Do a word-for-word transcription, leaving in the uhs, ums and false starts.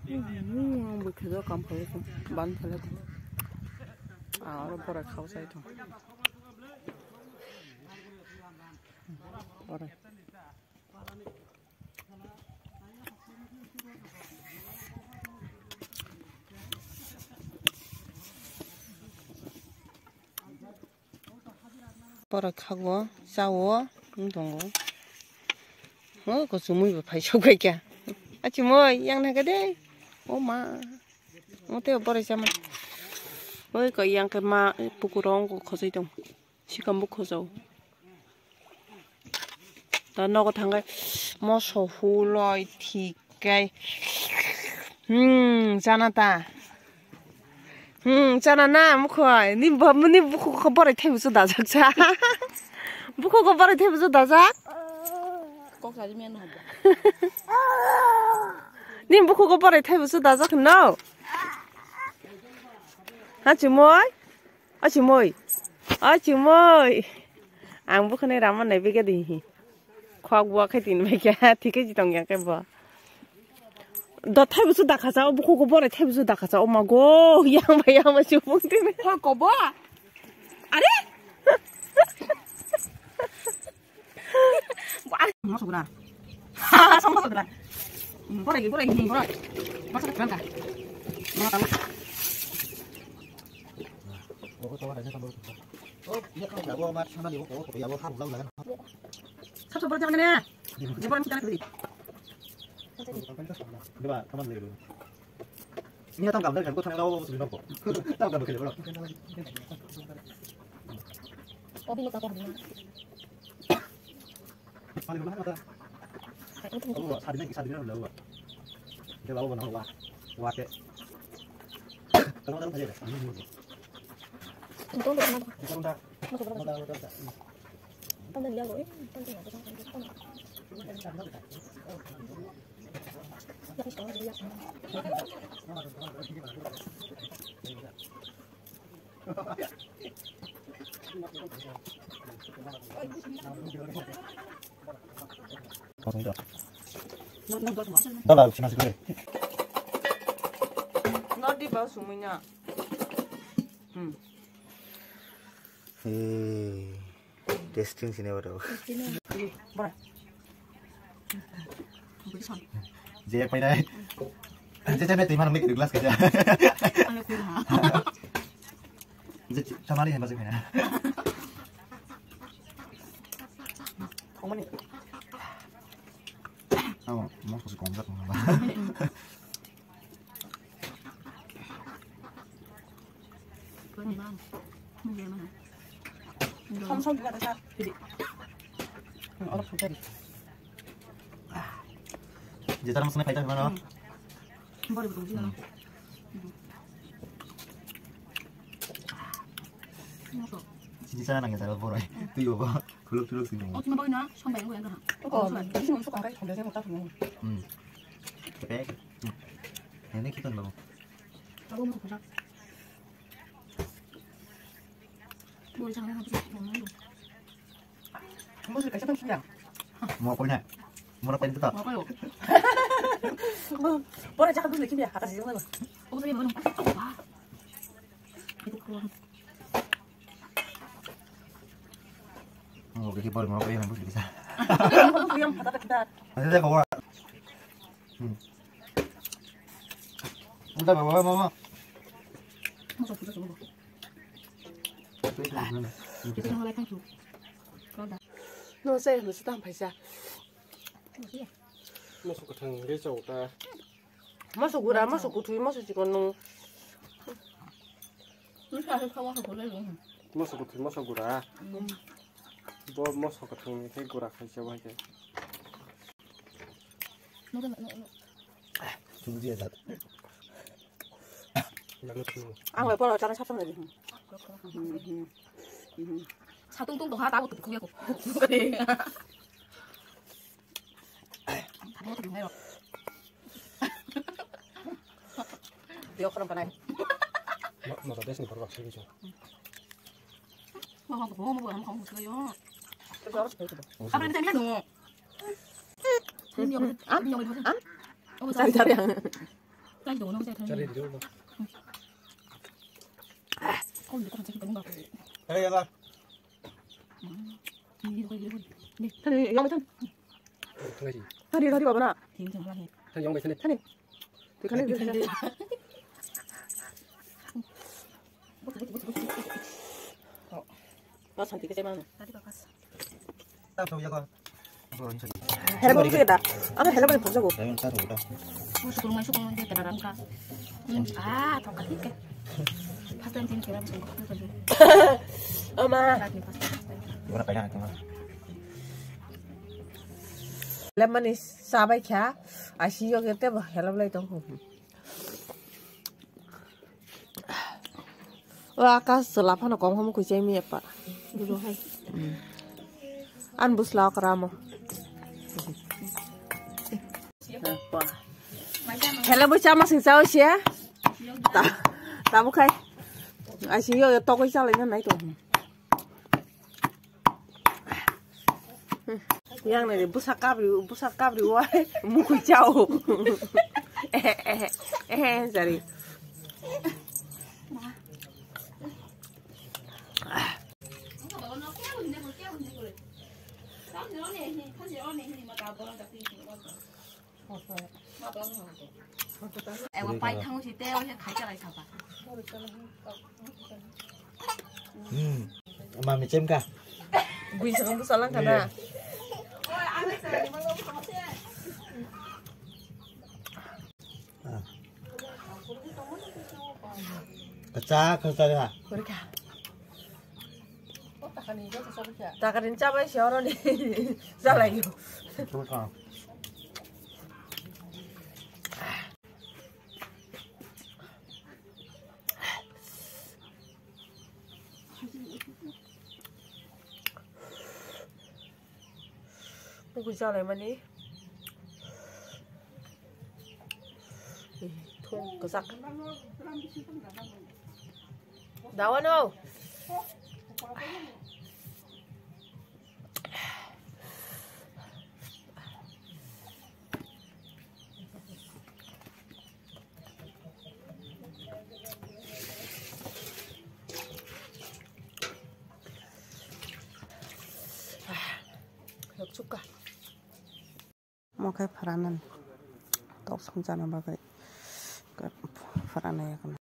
Hmm, ang bo khejo kam khalai tong, ban khalai tong. Ah, oro borai khao chai tong. Borai. Borok khago, chao, wng tongo. O kuchumui bo phai sokbai kha. Achimoi, yang naikha de. O ma. O tei borok chama. Oi ko yang khe ma pukur rong ko khosoi tong. Sikam bo khosao. Ta nogo thangai moso huloi thik kai. Hmm, chana ta. Hmm, chana na mukhoi. Ni bo-, ni bukhuk ko borai thaibu su dajak cha. Bukhuk ko borai thaibu su dajak. Kok sari men habo. Ni bukhuk ko borai thaibu su dajak no. Ha chimoi. Achimoi. Achimoi. Ang bukhani rama nai bege di hi. Khok bo khai tin bai kya, thike ji tong yang kai bo. Do thai busu dakha cha, o bukhugo borai thai busu dakha cha, o ma go, yang bai yang bai chubung tin. Hoi kobo? Are? Masa guna. Masa guna. Borai, borai, borai. Masa guna. Masa guna. Sab sab bola jangan ni. Dia bola kita kiri. Dia bola kaman lagi dulu. Ini datang gambar kan, gua tanya kau sini nopo. Tahu gambar kiri bola. Obi lo kapor dulu. Paling mana kata? Aku sadi lagi sadi lagi lah. Dia lalu benar wah. Wah ke. Kalau ada saja. Untung tak kenapa? Untung tak. Masuk berapa? Untung tak. Untung dia lo, eh, untung tak. Dala sina sikre. Nodi ba sumuina. Hmm. Eh, testing sini baru. Bora. Je pai dai. Je je me timar me glass kaja. Ano kuha. Je tamari hai masuk hai na. Kau mana? Aw, mau kasih kongkat mana? Kau ni bang. Mungkin mana? Sama sama juga tak. Jadi. Orang sudah. Jetar masuknya paita gimana? Baru betul juga. Sini sana nangis ada borai. Itu yo ba. Kuluk kuluk sini. Oh, cuma bawa na, sampai yang gue yang dah. Oh, ini masuk angkai, sampai saya mau tahu. Hmm. Oke. Ini kita nih, Bang. Aku mau ke pusat. Mau di sana, habis itu mau. Musu kaisa tong siya. Mo ko na. Mo na pa dito. Mo ko yo. Pora jaka dun lekin ya, atas yung ano. Ko sa yung ano. Mo ko ki pora mo ko yung bisa. Yung patata kita. Ada ko. Hmm. Ada ko mo. Musu kita semua. Kita yang mulai kan tu. No, saya mesti tahan paisa. Masuk ke tang dia cakap ta. Masuk gura, masuk kutui, masuk cikon nung. Masuk kutui, masuk gura. Bo masuk ke tang dia gura kai cakap aja. Ang bai poro chana sab samani. Satung tung tong ha tabo kuya ko. Dia orang panai. Mo ta desni borok sini so. Mo mo mo mo mo mo yo. Apa ni tadi tu? Am? Am? Cari-cari yang. Kai do no, kai thani. Chale, di do. Kau di kau cakap tengok aku. Hey, yala. Ini, ini, ini, ini. Thani, yang macam. Thani, thani, baba na. Thani, yang macam ni. Thani. Thani. Thani. Oh, santi ke mana? Hello, bang, kita. Ano hello, bang, bujago. Sukurumai, sukurumai, dia kena rangka. Ah, tongkat ikan. First time sini kena masuk. Ama. Gimana kayaknya? Lemani sabai kha, asi yo kete ba hello lai tong. O akas chwla phano kong hamu khuichai mi apa. An busla okramo. Hela bo chama sing chao sia. Tabu khai. Asi yo tokoi chalai na nai to. Yang nai busa kabri, busa kabri wa mukui chao. Eh, eh, eh, jari. Ewa pai thango si te o he khai chalai sapa. Hmm. Mami chem ka. Gui sa kamu salang kana. Kacha kacha ya. Kurka. Takani chabai si oro ni. Chalai yo. Mukui chalai mani. Thung kwchak. Dawa no. Mokhe phwranani tok song chana bagwi phwrana yakno.